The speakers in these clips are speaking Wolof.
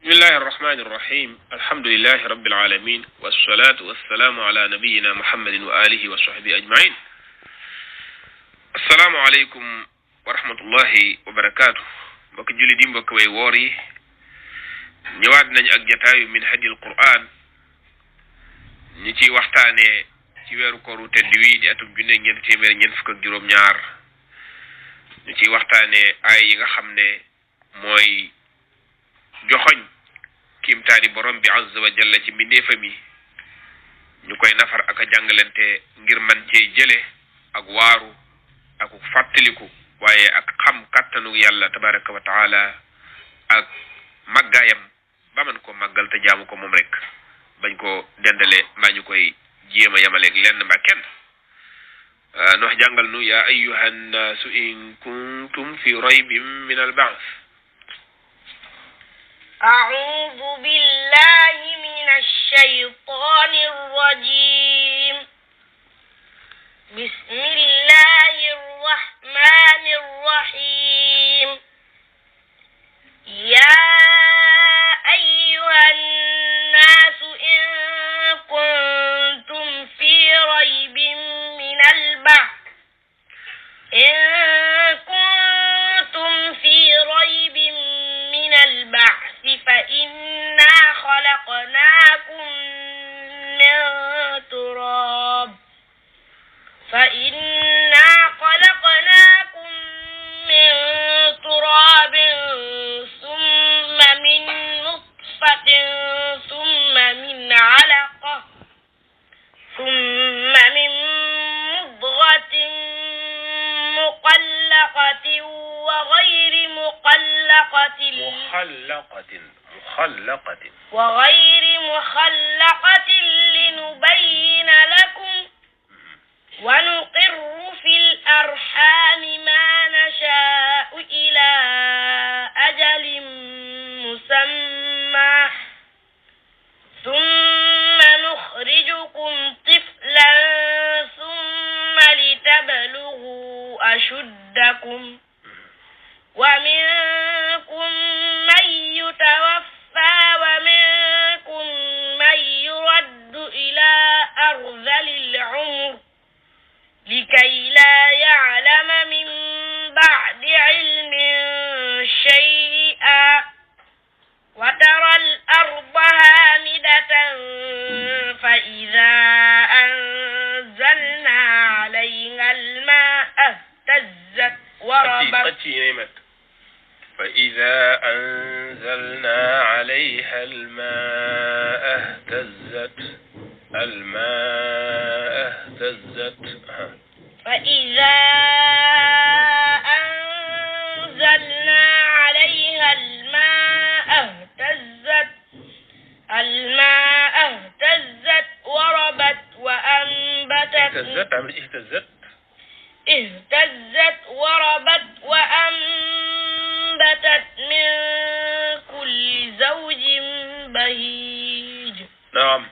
بسم الله الرحمن الرحيم الحمد لله رب العالمين والصلاة والسلام على نبينا محمد وآله وصحبه أجمعين السلام عليكم ورحمة الله وبركاته mbokk julli di mbokk way woor yi ñëwaat nañ ak jataayu min hadil Qur'an ñi ci waxtaane ci weeru kooru tedd wi di atum junne ñeent téeméer ñeent fukk ak juróom ñaar ñu ci waxtaane ay yi nga xam ne mooy joxoñ kiimtaani borom bi azza wa jalla ci mbindeefam yi ñu koy nafar ak a jàngalante ngir man cee jële ak waaru ak fàttaliku waaye ak xam kattanu yàlla tabaraka wa taala ak màggaayam ba man ko màggal te jaamu ko moom rek bañ ko dendale mbaa ñu koy jéem a yamaleeg lenn mbaa kenn nu wax jàngal nu yaa ayyuha nnaasu in kuntum fi raybin min al-ba'th أعوذ بالله من الشيطان الرجيم بسم الله الرحمن الرحيم يا أيها الناس إن كنتم في ريب من البعث فإنا خلقناكم من تراب ثم من نطفة ثم من علقة ثم من مضغة مخلقة لنبين لكم ونقر في الأرحام ما نشاء إلى أجل مسمى ثم نخرجكم طفلا ثم لتبلغوا أشدكم ومنكم من يتوفى ومنكم من يرد إلى أرذل العمر لكي لا يعلم من بعد علم شيئا وترى الأرض هامدة فإذا أنزلنا عليها الماء اهتزت وربت فإذا أنزلنا عليها الماء اهتزت فإذا أنزلنا عليها الماء اهتزت وربت وأنبتت من كل زوج بهيج. نعم.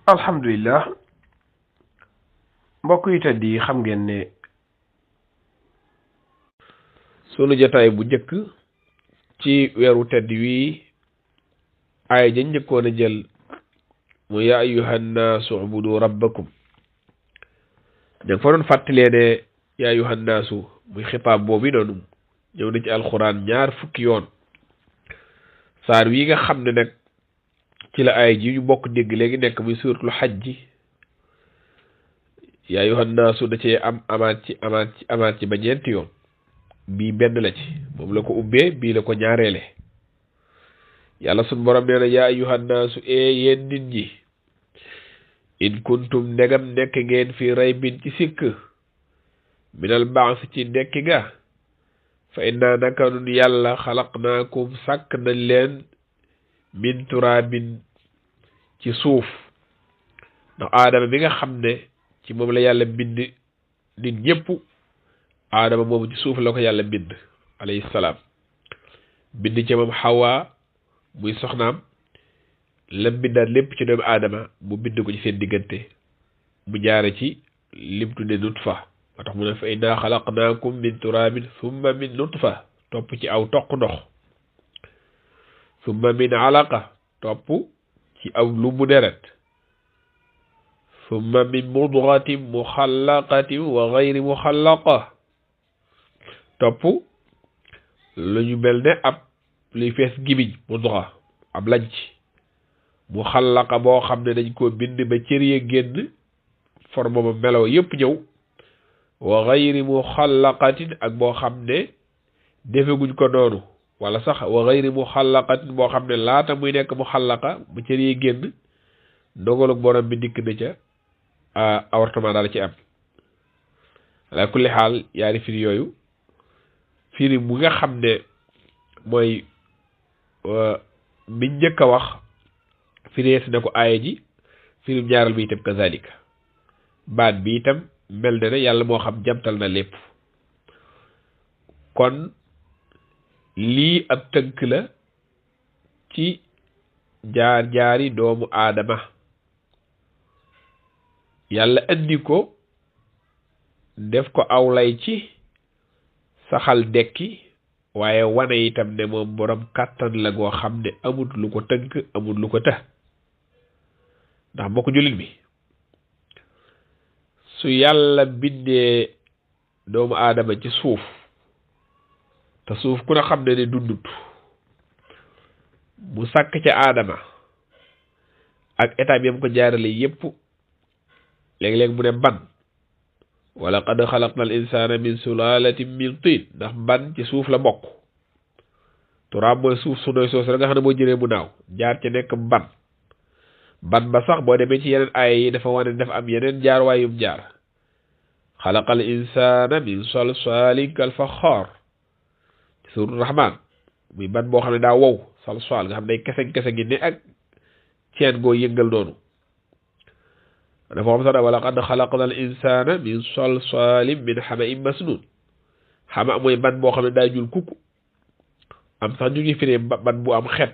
alhamdulillah mbokk yi tedd yi xam ngeen ne sunu jotaay bu njëkk ci weeru tedd wi ay ja njëkkoon a jël mu yaa ayyuhan naasu ubudu rabbakum da fa doon fàttalee ne yaa ayyuhan naasu muy xitaab boobu noonu ñëw na ci alxuraan ñaar fukki yoon saar wi nga xam ne nag ci la ay ji ñu bokk dégg léegi nekk muy suuratul Hajj yaa ayyuhan naasu da cee amaat ci ba ñeenti yoon bii benn la ci moom la ko ubbee bii la ko ñaareele yàlla sun borom nee na yaa ayyuhan naasu yéen nit ñi in kuntum ndegam nekk ngeen fi raybin ci sikk minal baas ci nekki ga fa inna naka nun yàlla xalaqnaakum sàkk nañ leen min turaabin ci suuf ndax aadama bi nga xam ne ci moom la yàlla bind nit ñëpp aadama moomu ci suuf la ko yàlla bind alayhi salaam bind ci moom Hawa muy soxnaam lam bindaat lépp ci doomu aadama mu bind ko ci seen diggante mu jaare ci lim tudde nutfa moo tax mu ne fa inna xalaqnaakum min turaabin thumma min nutfa topp ci aw toq ndox summa min alaqa topp ci aw lumbu deret summa min mudghatin mukhallaqatin wa ghayri mukhallaqa topp lu ñu mel ne ab luy fees gimiñ mudgha ab lañ ci mukhallaqa boo xam ne dañ koo bind ba cër ya génn forme ba melaw yépp ñëw wa ghayri mukhallaqatin ak boo xam ne defeguñ ko noonu wala sax wa ghayri mukhallaqatin boo xam ne laata muy nekk mukhallaqa ba cër ya génn dogalug borom bi dikk na ca avortement daal ci am ala kulli xaal yaari firi yooyu firi mu nga xam ne mooy mi njëkk a wax firees na ko aaya ji firi ñaaral bi itam kazalika baat bi itam mel na ne yàlla moo xam jamtal na lépp kon lii ab tënk la ci jaar-jaari doomu aadama yàlla andi ko def ko awlay ci saxal dekki waaye wane itam ne moom borom kàttan la goo xam ne amut lu ko tënk amut lu ko të ndax mbokk jullit bi su yàlla bindee doomu aadama ci suuf te suuf ku ne xam ne ne dundut mu sàkk ca aadama ak état bi yam ko jaarale yépp léeg-léeg mu ne ban wala qad xalaqna al insana min sulalatin min tin ndax ban ci suuf la bokk turaab mooy suuf su doy soos rek nga xam ne boo jëlee mu naaw jaar ca nekk ban ba sax boo demee ci yeneen aaya yi dafa wane dafa am yeneen jaar waayum jaar xalaqal insana min salsalin kal faxaar ci suuratu rahman muy ban boo xam ne daa wow salsal nga xam ne kese gi ne ak ceen goo yëngal noonu dafa xam sax ne wala qad xalaqna al insana min salsalin min hama'in masnun xama mooy ban boo xam ne daa jul kukku am sax ñu ngi firee ban bu am xet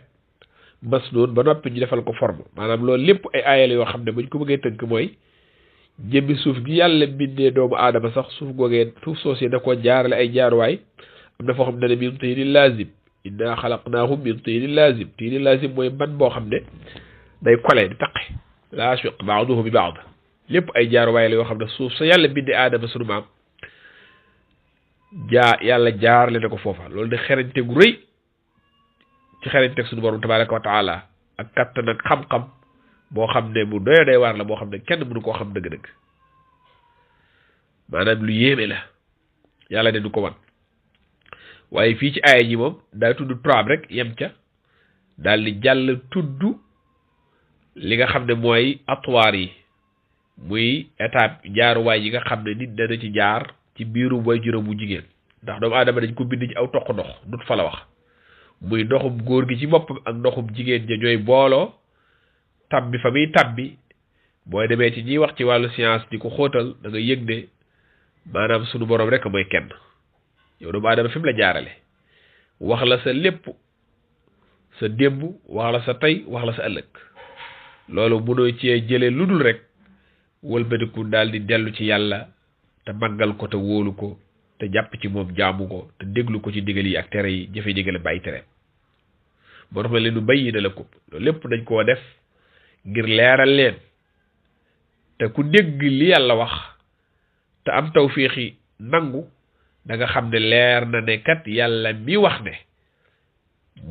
masnun ba noppi ñu defal ko forme maanaam loolu lépp ay aayal yoo xam ne buñ ko bëggee tënk mooy jëmmi suuf gi yàlla bindee doomu aadama sax suuf googee suuf soosee da ko jaarale ay jaaruwaay am na foo xam ne min tiinin laazim inna xalaqnaahum min tiinin laazim mooy ban boo xam ne day kole di taqe la yashq ba'duhu bi ba'd lépp ay jaaruwaay la yoo xam ne suuf sa yàlla bindee aadama sunu maam yàlla jaarale na ko foofa loolu de xerañte gu rëy ci xerañte sunu borom tabaraka wa taala ak kattan ak xam-xam boo xam ne bu doy day waar la boo xam ne kenn mënu koo xam dëgg-dëgg maanaam lu yéeme la yàlla de du ko wan waaye fii ci aaya ji moom daa tudd turaab rek yem ca daal di jàll tudd li nga xam ne mooy atwaar yi muy étape jaaruwaay yi nga xam ne nit dana ci jaar ci biiru waajuram bu jigéen ndax doomu aadama dañ ko bind ci aw toq ndox dut fa la wax muy ndoxum góor gi ci boppam ak ndoxum jigéen ja ñooy booloo tabbi fa muy tabbi booy demee ci ñiy wax ci wàllu science di ko xóotal da nga yëg ne maanaam sunu borom rek mooy kenn yow doomu aadama fi mu la jaarale wax la sa lépp sa démb wax la sa tey wax la sa ëllëg loolu mënoo cee jëlee lu dul rek wëlbatiku daal di dellu ci yàlla te màggal ko te wóolu ko te jàpp ci moom jaamu ko te déglu ko ci digal yi ak tere yi jëfe digale bàyyi tere moo tax ma leen nu bayyi na la ko loolu lépp dañ koo def ngir leeral leen te ku dégg li yàlla wax te am tawfiixi nangu da nga xam ne leer na ne kat yàlla mi wax ne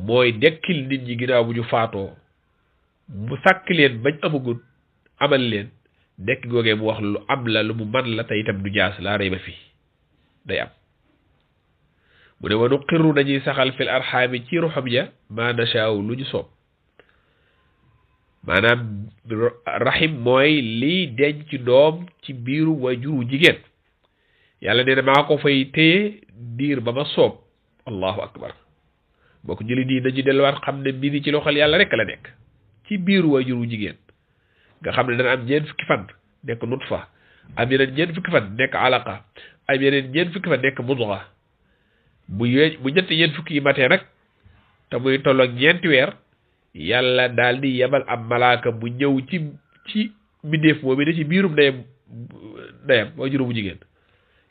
mooy dekkil nit ñi ginnaaw bu ñu faatoo mu sàkk leen bañ amagut amal leen dekk googee mu wax lu am la lu mu man la te itam du jaas laa rey ba fii day am mu ne wanu xirru dañuy saxal fil arxaami ci ruxam ya ma nashaaw lu ñu soob maanaam rahim mooy liy denc doom ci biiru waajuru jigéen yàlla nee na maa ko fay téye diir ba ma soob allahu akbar boo ko jëli dañu delluwaat xam ne mbiri ci loxol yàlla rek la nekk ci biiru waajuru jigéen nga xam ne dana am ñeent fukki fan nekk nutfa am yeneen ñeent fukki fan nekk alaqa am yeneen ñeent fukki fan nekk mudga bu ñetti ñeent fukki yi matee nag te muy tolloog ñeenti weer yàlla daal di yebal am malaaka bu ñëw ci mbindeef moom ne ci biirum ndeyam waajuru bu jigéen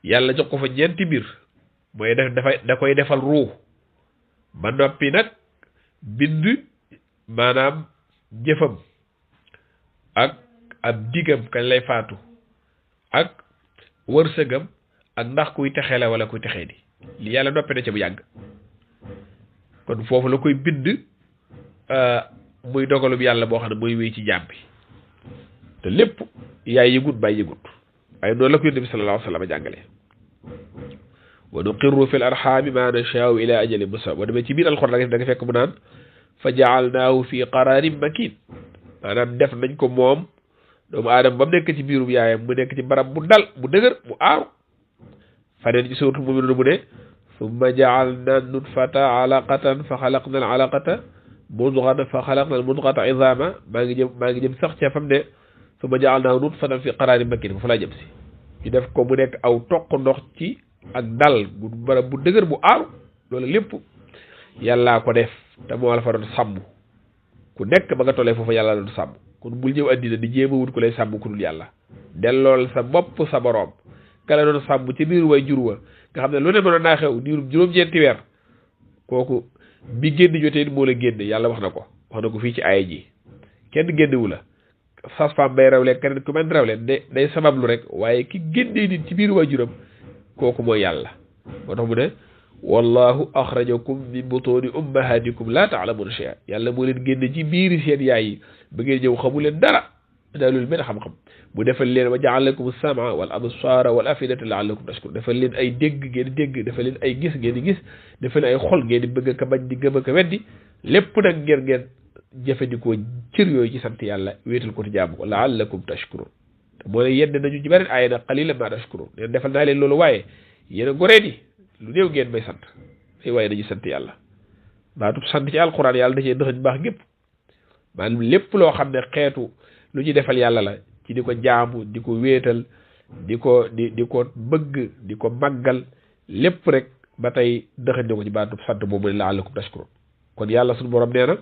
yàlla jox ko fa ñeenti mbir mooy da koy defal ruux ba noppi nag bind maanaam jëfam ak ab digam kañ lay faatu ak wërsëgam ak ndax kuy texee la wala kuy texee di li yàlla noppi na ca bu yàgg kon foofu la koy bind muy dogalub yàlla boo xam ne mooy wéy ci jaam bi te lépp yaay yëgut bàyyi yëgut waaye noonu la ko yonent bi sallallahu alayhi wa sallam jàngale wa nuqirru fil arxaami ma nashaau ila ajalin musamma boo demee ci biir alxuraan da nga fekk mu naan fa jaalnaahu fi qararin makin maanaam def nañ ko moom doomu aadama ba mu nekk ci biirum yaayam mu nekk ci barab bu dal bu dëgër bu aaru faneen ci suuratu mu'minuun mu ne summa jaalna nutfata alaqatan fa xalaqna al alaqata mudghatan fa xalaqna al mudghata izama maa ngi jëm sax ca fam ne summa jaalnaahu nutfatan fi qararin makin fa laa jëm si ñu def ko mu nekk aw toq ndox ci ak dal bu barab bu dëgër bu aaru loolu lépp yàllaa ko def te moo la fa doon sàmm ku nekk ba nga tollee foofu yàlla la doon sàmm kon bul ñëw addina di jéem a wut ku lay sàmm ku dul yàlla dellool sa bopp sa boroom ka la doon sàmm ci biir way jur wa nga xam ne lu ne mënoon naa xew diirum juróom-ñeenti weer kooku bi génn jotee moo la génn yàlla wax na ko fii ci aaya ji kenn génnewu la sas-femme bay rewle keneen ku mel rewle day sabablu rek waaye ki génnee nit ci biir way juram kooku mooy yàlla moo tax mu ne wallahu axrajakum min butuni ummahatikum la ta'lamuna shay'an yàlla moo leen génne ci biiri seen yaay yi ba ngeen ñëw xamu leen dara daa loolu benn xam-xam mu defal leen wa ja'ala lakum as-sam'a wal absara wal afidata la'allakum tashkurun defal leen ay dégg ngeen di dégg defal leen ay gis ngeen di gis defal leen ay xol ngeen di bëgg ka bañ di gëm a ka weddi lépp nag ngeen jëfandikoo cër yooyu ci sant yàlla wéetal ko ci jaamu ko la'allakum tashkurun te moo leen yedd nañu ci beneen aaya nag qalilan ma tashkurun leen defal naa leen loolu waaye yéen a goree di lu néew ngeen may sant ay waaye nañu sant yàlla baatub sant ci alquran yàlla da cee dëxëñ baax gépp maanaam lépp loo xam ne xeetu lu ñu defal yàlla la ci di ko jaamu di ko wéetal di ko bëgg di ko màggal lépp rek ba tey dëxëñ na ko ci baatub sant boobu ne la'allakum tashkurun kon yàlla suñu borom nee na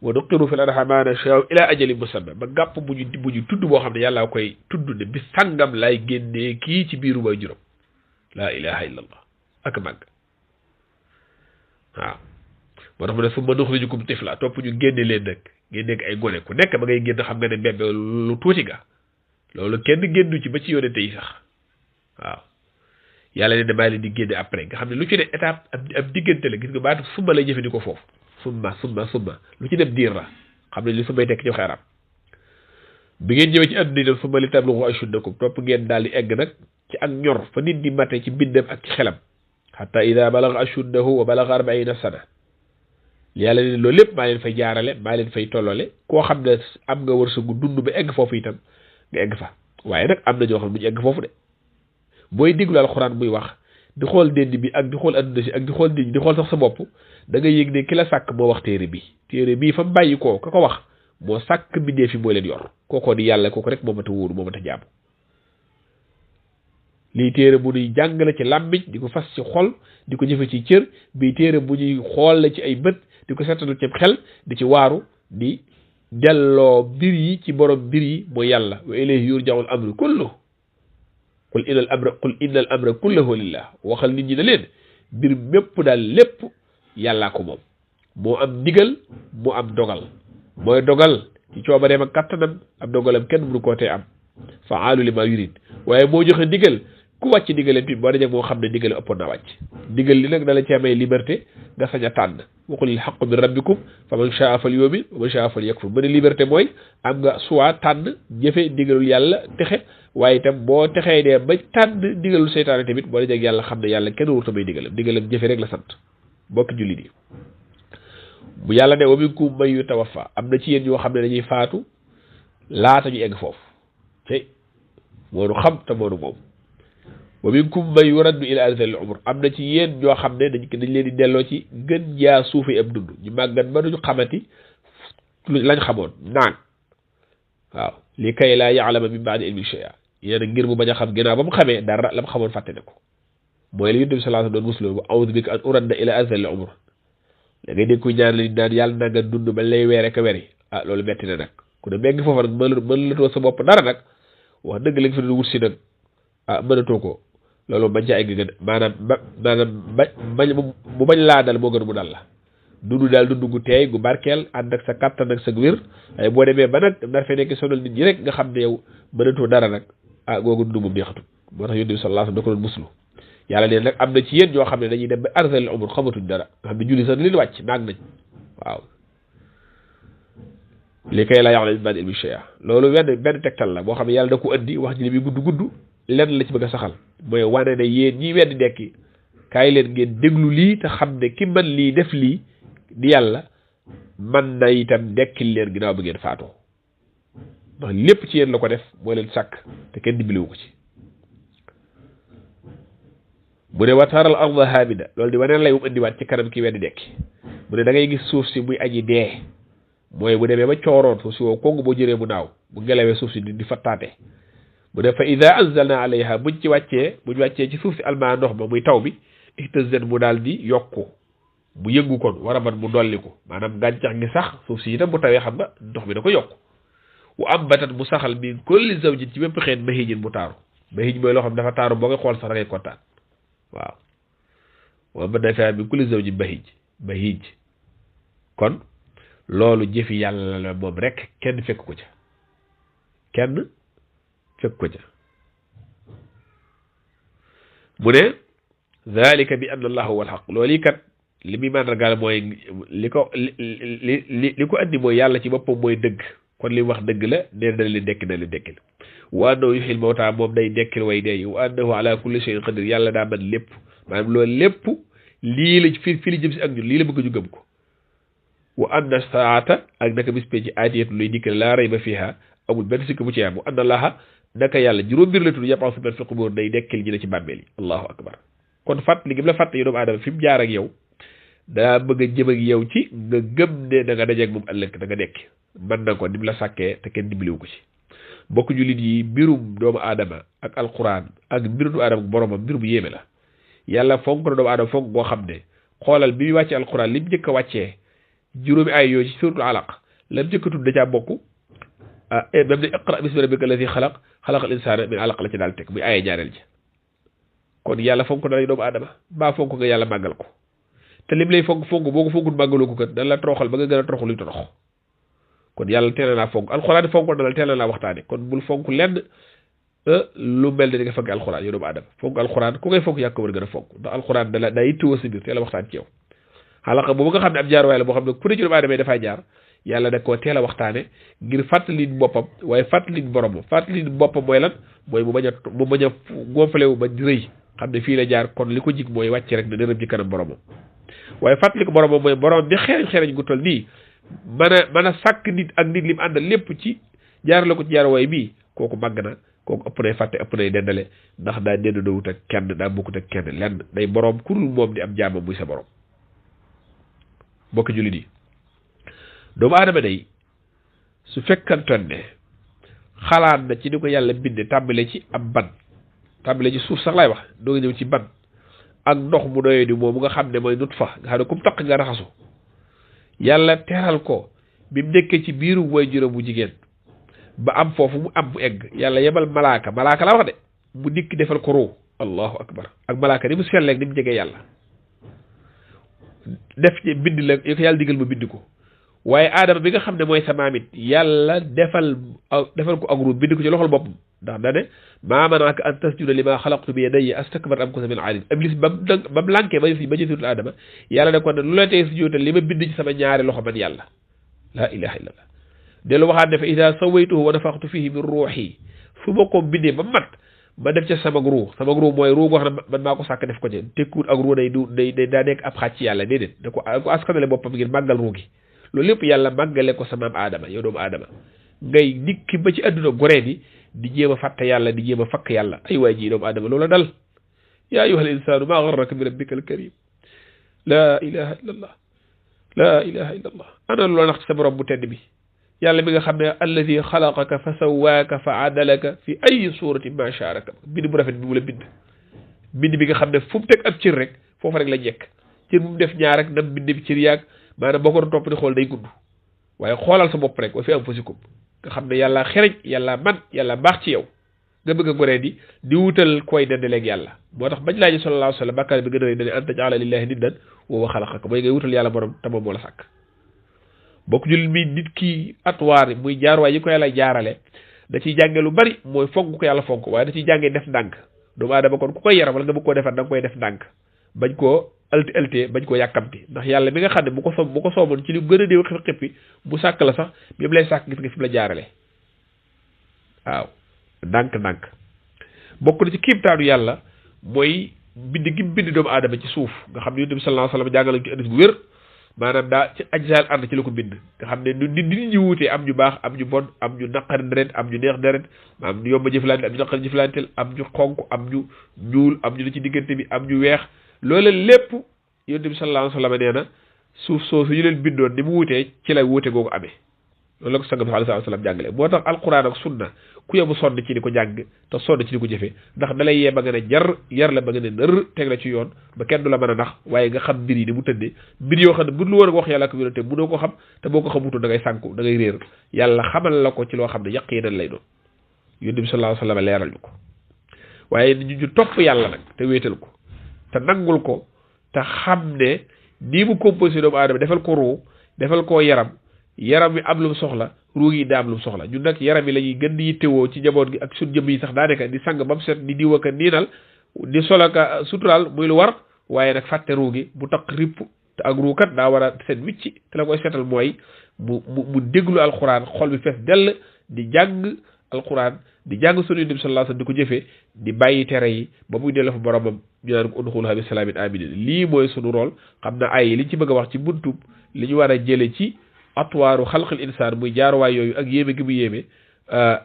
wa nuqiru fil arham ma nashaa'u ila ajalin musamma ba gàpp bu ñu tudd boo xam ne yàlla koy tudd ne bis sàngam lay génnee kii ci biiru way juróom laa ilaha illa allah ak màgg waaw moo tax mu ne summa nuxrijukum tifla topp ñu génne leen nag génne ay gone ku nekk ba ngay génn xam nga ne mbembe lu tuuti ga loolu kenn génnu ci ba ci yonente yi sax waaw yàlla ne damaa leen di génne après nga xam ne lu ci ne étape ab diggante la gis nga baatu summa lay jëfandikoo foofu summa lu ci dem diir la xam ne li summay tekk ci xeeram bi ngeen ñëwee ci àdduna yi dem summa li tablughu ashuddakum topp ngeen daal di egg nag ci ak ñor fa nit di mate ci bindam ak ci xelam hatta ida balagha ashuddahu wa balagha 40 sana yàlla ne loolu lépp maa leen fay jaarale maa leen fay tollole koo xam ne am nga wërsëgu dund ba egg foofu itam nga egg fa waaye nag am na ñoo xam ne duñu egg foofu de booy déglu alxuraan muy wax di xool dénd bi ak di xool adduna si ak di xool nit ñi di xool sax sa bopp da nga yëg ne ki la sàkk moo wax téere bii fa mu bàyyi koo ka ko wax moo sàkk bindee fi moo leen yor kookoo di yàlla kooku rek moo mat a wóoru moo mat a jaamu lii téere bu ñuy jàngale ci làmmiñ di ko fas ci xol di ko jëfe ci cër bii téere bu ñuy xool la ci ay bët di ko seetanal ci xel di ci waaru di delloo mbir yi ci borom mbir yi mooy yàlla wa ilayhi yurja'ul amru kullu qul innal amra kulluhu lillah waxal nit ñi ne leen mbir mépp daal lépp yàllaa ko moom moo am ndigal moo am dogal mooy dogal ci coobareem ak kattanam am dogalam kenn mënu koo tee am fa'aalu limaa yurid waaye moo joxe ndigal ku wàcc ndigalam bi boo dajee moo xam ne ndigal ëppoon naa wàcc ndigal li nag dala ci amee liberté nga sañ a tànn wa qulil haqqu min rabbikum faman shaa'a falyu'min wa man shaa'a falyakfur ba ne liberté mooy am nga soit tànn jëfe ndigalul yàlla texe waaye itam boo texee dee ba tànn ndigalul seytaane tamit boo dajee yàlla xam ne yàlla kenn warut a may ndigalam jëfe rek la sant bokk jullit yi bu yàlla ne wa minkum man yutawaffa am na ci yéen ñoo xam ne dañuy faatu laata ñu egg foofu tey moonu xam te moonu moom wa minkum man yuraddu ila arzalil umr am na ci yéen ñoo xam ne dañ leen di delloo ci gën jaa suufi ab dund ñu màggat ba duñu xamati lañ xamoon naan waaw li kay laa ya'lama min ba'di ilmin shay'a yéen ngir mu bañ a xam ginnaaw ba mu xamee dara la mu xamoon fàtte ne ko mooy li Yonent bi sallallahu alayhi wasallam doon muslu wa a'udhu bika an uradda ila arzalil umr da ngay dégg ku ñaan la naan yàlla na nga dund ba lay weere ka weri ah loolu metti na nag ku ne megg foofa nag mën la too sa bopp dara nag wax dëgg la nga fi doon wut si nag ah mënatoo ko loolu bañ ca egg gën maanaam mu bañ laa dal moo gën mu dal la dundu daal dundu gu teey gu barkeel ànd ak sa kàttan ak sa wér waaye boo demee ba nag ndar fee nekk sonal nit ñi rek nga xam ne yow mënatoo dara nag googu dundu moom neexatul moo tax yonent bi sallallahu alayhi wasallam da ko doon muslu yàlla neen nag am na ci yéen ñoo xam ne dañuy dem ba arzalil umur xamatuñ dara nga xam ne julli sax leen wàcc naag nañ waaw li kay la ya'lamu min ba'di ilmin shay'a loolu benn tegtal la boo xam ne yàlla da ko andi wax ji li muy gudd lenn la ci bëgg a saxal mooy wane ne yéen ñi weddi dekki kaay leen ngeen déglu lii te xam ne ki man lii def lii di yàlla man na itam dekkil leen ginnaaw bi ngeen faatoo ndax lépp ci yéen la ko def moo leen sàkk te kenn dimbaliwu ko ci mu ne wa taral arda hamida loolu di waneen lay wum indiwaat ci kanam ki weddi dekki mu ne da ngay gis suuf si muy aji dee mooy bu demee ba cooroon suuf si wow kongu boo jëree mu naaw bu ngelawee suuf si di fattaate mu ne fa ida anzalna alayha buñ wàccee ci suuf si almaa ndox ma muy taw bi ihtazat mu daal di yokku mu yëngu kon war a man mu dolli ko maanaam gàncax gi sax suuf si itam bu tawee xam nga ndox mi da ko yokku wa ambatat mu saxal min kulli zawjin ci bépp xeet bahijin mu taaru bahij mooy loo xam dafa taaru boo nga xool sax da ngay kontaan waaw wa ambatat fiha min kulli zawjin bahij kon loolu jëfi yàlla la moom rek kenn fekk ko ca mu ne zalika bi anna allaha huwa alxaq loolu yi kat li muy màndargaal mooy li ko andi mooy yàlla ci boppam mooy dëgg kon li wax dëgg la nee na leen dekki na leen dekkil wa annahu yuhyil mawtaa moom day dekkil way dee yi wa annahu ala kulli shay'in qadir yàlla daa mën lépp maanaam loolu lépp lii la fi li jëm si ak ñun lii la bëgg ñu gëm ko wa anna saata ak naka bis ci aatiyatu luy dikkal laa rayba fiha amul benn sikk bu ci am wa anna allaha naka yàlla juróom mbir la tudd yab'asu man fi qubur day dekkil ñi ne ci bàmmeel yi allahu akbar kon fàttali gi la fàttali yi doomu aadama fi mu jaar ak yow daa bëgg a jëm ak yow ci nga gëm ne da nga dajeeg moom ëllëg da nga dekki mën na ko ni mu la sàkkee te kenn dimbaliwu ko ci bokk jullit yi mbirum doomu aadama ak alquran ak mbirum doomu aadama ak boromam mbir bu yéeme la yàlla fonk na doomu aadama fonk goo xam ne xoolal bi muy wàccee alquran li mu njëkk a wàccee juróomi ay yooyu ci suratul alaq la mu njëkk a tudd da caa bokk même ne iqra bismi rabbika alladi xalaq xalaqal insaana min alaq la ci daal teg muy aye ñaareel ji kon yàlla fonk na lay doomu aadama baa fonk nga yàlla màggal ko te lim lay fonk boo ko fonkul màggaloo ko kat dana la toroxal ba nga gën a toroxal luy torox kon yàlla teel naa fonk alxuraan fonk na la teel naa waxtaane kon bul fonk lenn lu mel ne di nga fonk alxuraan yow doomu aadama fonk alxuraan ku ngay fonk yaa ko war a gën a fonk ndax alxuraan da daa yittewoo si biir teel a waxtaan ci yow xalaqa boobu nga xam ne ab jaar waay la boo xam ne ku ne ci doomu aadama dafay jaar yàlla da koo teel a waxtaane ngir fàttali boppam waaye fàttali boromam fàttali boppam mooy lan mooy mu bañ a gonfale wu ba rëy xam ne fii la jaar kon li ko jig mooy wàcc rek ne dërëm ci kanam boromam waaye fàttali ko boromam mooy borom bi xereñ gu toll nii mën a sàkk nit ak nit li mu àndal lépp ci jaar la ko ci jaar waay bii kooku màgg na kooku ëpp nay fàtte ëpp nay dendale ndax daa dendadowut ak kenn daa bokkut ak kenn lenn day borom kurul moom di am jaamam muy sa borom bokk jullit yi doomu aadama day su fekkantoon ne xalaat na ci ni ko yàlla binde tàmbale ci ab ban tàmbale ci suuf sax laay wax doo nga ñëw ci ban ak ndox mu doyee di moom nga xam ne mooy nut fa nga xam ne comme taq nga raxasu yàlla teral ko bi mu nekkee ci biiru way juróom bu jigéen ba am foofu mu am mu egg yàlla yebal malaaka laa wax de mu dikk defal ko ruu allahu akbar ak malaaka ni mu selleeg ni mu jegee yàlla def ci bind la yo ko yàlla digal ma bind ko waaye aadama bi nga xam ne mooy sa maam it yàlla defal ko ak ruu bind ko ci loxol boppam ndax da ne maa manaaka an tasjuda limaa xalaqtu bi yadayya astakbarta am kunta minal aaliin iblis ba mu lànkee ba jëfitul aadama yàlla ne ko ne lu la tey sujjóotal li ma bind ci sama ñaari loxo man yàlla laa ilaha illallah dellu waxaat ne fa idaa sawaytuhu wa nafaxtu fihi min ruuxi su ma ko bindee ba mat ma def ca sama ruu mooy ruu goo xam ne man maa ko sàkk def ko ci tekkuut ak ruu day daa nekk ab xaaj ci yàlla déedéet da ko askanale boppam ngir màggal ruu gi loolu lépp yàlla màggale ko sa maam aadama yow doomu aadama ngay dikki ba ci àdduna goree di jéem a fàtte yàlla di jéem a fakk yàlla ay waay ji doomu aadama loola dal yaa ayyuhal insaanu maa garraka bi rabbikal karim laa ilaha illa allah ana loola nax ci sa borom bu tedd bi yàlla mi nga xam ne alladi xalaqaka fa sawaaka fa adalaka fi ay surati ma shaa rakab bind bu rafet bi mu la bind bi nga xam ne fu mu teg ab cër rek foofu rek la jekk cër bu mu def ñaar rek nam bind bi cër yaag maanaam boo ko doon topp di xool day gudd waaye xoolal sa bopp rek wa fi anfusikum nga xam ne yàlla xereñ yàlla man yàlla baax ci yow nga bëgg a goree di wutal koy dendaleeg yàlla moo tax bañ laaji sallallahu alayhi wa sallam bàkkaar bi gën a rëy dane an taj'ala lillahi niddan wa huwa xalaqaka mooy ngay wutal yàlla borom te moom moo la sàkk bokk jullit mi nit ki atwaar muy jaarwaay yi ko yàlla jaarale da ciy jànge lu bari mooy fonk ko yàlla fonk waaye da ciy jànge def ndànk doomu aadama kon ku koy yaram wala nga bëgg koo defar da nga koy def ndànk bañ koo ëlte bañ koo yàkkamti ndax yàlla mi nga xam ne bu ko soomoon ci li gën a néew xippi mu sàkk la sax bi mu lay sàkk gis nga fi mu la jaarale waaw ndànk bokk na ci kiimtaanu yàlla mooy bind gi bind doomu aadama ci suuf nga xam ne yonent bi sallallahu alayhi wasallam jàngale ci hadis bu wér maanaam daa ci ajsaal ànd ci la ko bind nga xam ne nit ñi wuutee am ñu baax am ñu bon am ñu naqari deret am ñu neex deret am ñu yomb jëflante am ñu naqari jëflanteel am ñu xonk am ñu ñuul am ñu ne ci diggante bi am ñu weex loola lépp yonent bi sallallahu alayhi wasallam nee na suuf soosu ñu leen bindoon ni mu wutee ci la wuute googu amee loolu la ko sanga bi sallallahu alayhi wasallam jàngale moo tax alquran ak sunna ku yebu sonn ci di ko jàng te sonn ci di ko jëfee ndax dalay yee ba nga ne jar yar la ba nga ne nër teg la ci yoon ba kenn du la mën a nax waaye nga xam mbir yi ni mu tëddee mbir yoo xam ne bu lu war a wax yàlla ko yonente mënoo ko xam te boo ko xamutoon da ngay sànku da ngay réer yàlla xamal la ko ci loo xam ne yaqiinan lay doon yonent bi sallallahu alayhi wasallam leeral ñu ko waaye ñu topp yàlla nag te wéetal ko te nangul ko te xam ne nii mu composé doomu aadama defal ko ruu defal koo yaram wi am lu mu soxla ruu yi daa am lu mu soxla ñun nag yaram yi la ñuy gën di yittewoo ci njaboot gi ak suñ jëmm yi sax daanaka di sang ba mu set di diw ak niinal di solaka suturaal muy lu war waaye nag fàtte ruu gi bu taq ripp te ak ruu kat daa war a set wicci te la koy setal mooy mu déglu alxuraan xol bi fees dell di jàng alxuraan di jàng sunu Yonent bi sallallahu alayhi wasallam di ko jëfee di bàyyi tere yi ba muy delloo fa boromam ñu naan ko udxuluhaa bi salaamin aaminiin lii mooy sunu rôle xam na ay liñ ci bëgg a wax ci buntub li ñu war a jële ci atwaaru xalqil insaan muy jaaruwaay yooyu ak yéeme gi mu yéeme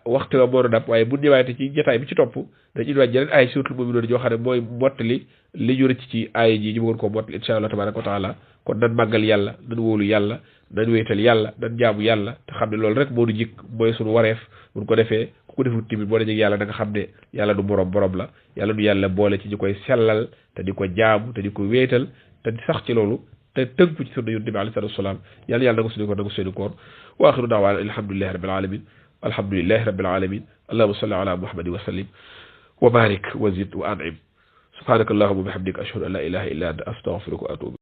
waxtu wa moo dab waaye bu ñëwaatee ci jotaay bi ci topp dañuy indiwaat jeneen ay surtout moom doon joo xam ne mooy mottali li ñu rëcc ci ay ji ñu bëggoon koo mottali insha allah tabaraka wa taala kon nan màggal yàlla nan wóolu yàlla nan wéetal yàlla nan jaamu yàlla te xam ne loolu rek moo du jik mooy sunu wareef buñ ko defee ku ko defut timit boo dajeg yàlla da nga xam ne yàlla du borom la yàlla du yàlla boole ci ñu koy sellal te di ko jaamu te di ko wéetal te di sax ci loolu te tënku ci sunna yonent bi alayhi salaatu wasalaam yàlla yàlla nangu suñu koor nangu seeni koor wa axiru da'waana alhamdulillahi rabbil alamin alhamdulillahi rabbil alamin allahumma salli ala muhammadin wa sallim wa barik wa zid wa an'im subhanaka allahumma wa bihamdika ashhadu an la ilaha illa anta astaghfiruka wa atubu